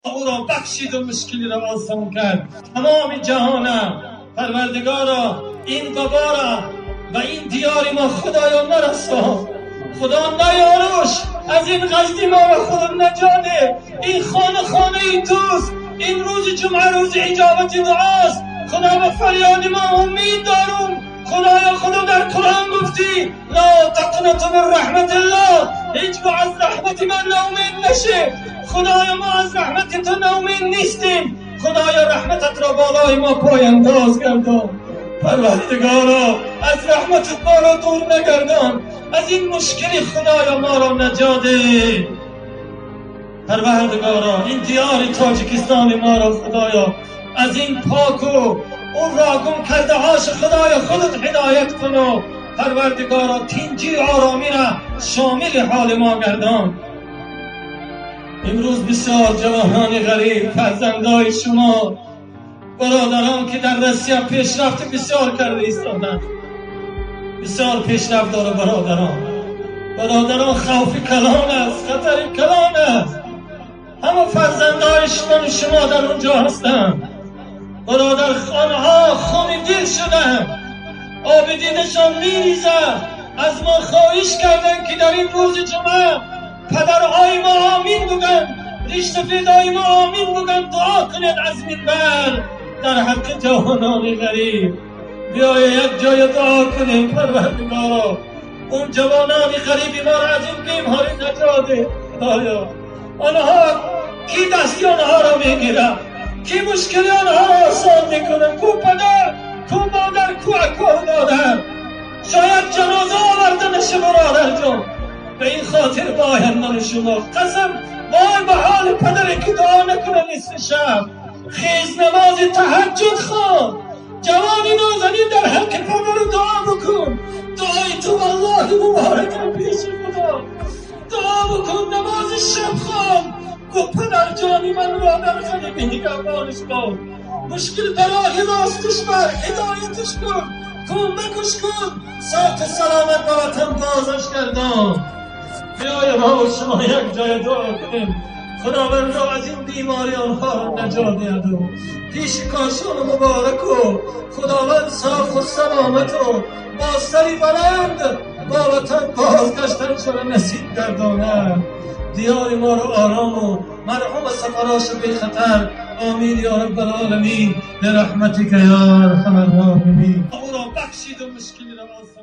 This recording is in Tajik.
Ӯро бахшиду мушкилиро осон кард. Тамоми ҷаҳона, Парвардигоро, ин вабора ба ин диёри мо, Худоё, нарасон. Худо, наёруш. Аз ин ғазди моро Худо наҷот деҳ. Ин хона хонаи туст. Ин рӯзи ҷумъа рӯзи иҷобати дуост. Худо, ба фарёди мо умед дорум. Худоё, Худо, дар Қуръон гуфтӣ: لا تقنطوا من رحمة الله, ҳеҷгоҳ аз раҳмати ман ноумед наше. Худоё, мо аз раҳмати ту ноумед нестем. Худоё, раҳмататро болои мо пояндоз гардон. Парвардигоро, аз раҳматат моро дур нагардон. Аз ин мушкили, Худоё, моро наҷот деҳ. Парвардигоро, ин диёри Тоҷикистони моро, Худоё, аз ин поку он роҳ гум кардаҳош, Худоё, худат ҳидоят куну, Парвардигоро, тинҷӣ оромиро шомили ҳоли мо гардон. Имрӯз бисёр ҷавонони ғариб, фарзандои шумо, бародарон, ки дар Россия пешрафти бисёр карда истоданд, бисёр пешрафт дора. Бародарон, бародарон, хавфи калон аст, хатари калон аст. Ҳама фарзандои шумо дар он ҷо ҳастанд. Бародар, онҳо хуни дил шуданд, оби дидашон меризад. Аз мо хоҳиш карданд, ки дар ин рӯзи ҷумъа падарҳои мо омин бигӯянд, риштафедои мо омин бигӯянд, дуо кунед аз минбар дар ҳаққи ҷавонони ғариб. Биёед, як ҷоя дуо кунем. Парвардигоро, он ҷавонони ғариби моро аз ин беморӣ наҷот деҳ. Худоё, онҳо ки дасти онҳоро мегирад, ки мушкили онҳоро осон мекунад? Ку падар, ку модар, ку аку, додар? Шояд ҷаноза оварда наша, бародарҷон. Ба ин хотир бояд ману шумо, қасам, вой ба ҳоли падаре, ки дуо накунад нисфи шаб. Хез, намози таҳаҷҷуд хон. Ҷавони нозанин, дар ҳаққи падару дуо бикун. Дуои ту валлоҳи муборак пеши Худо. Дуо бикун, намози шаб хон. Гӯ: падарҷони ман ро дар ғариби нигаҳбониш кун, мушкил ба роҳи ростиш бар, ҳидоятиш кун, кӯмакш кун, соҳу саломат ба ватан бозаш гардон. Биёед, мо шумо як ҷоя дуо кунем, Худовандо аз ин беморӣ онҳоро наҷот диҳаду пеши кошону мубораку, Худованд, соҳу саломату бо сари баланд ба ватан бозгаштаншона насиб гардонад, диёри моро орому марҳума сафарошу бехатар. Омин ё раббал оламин, бирахматика ё арҳамар роҳимин. Ӯро бахшиду мушкилиро осон.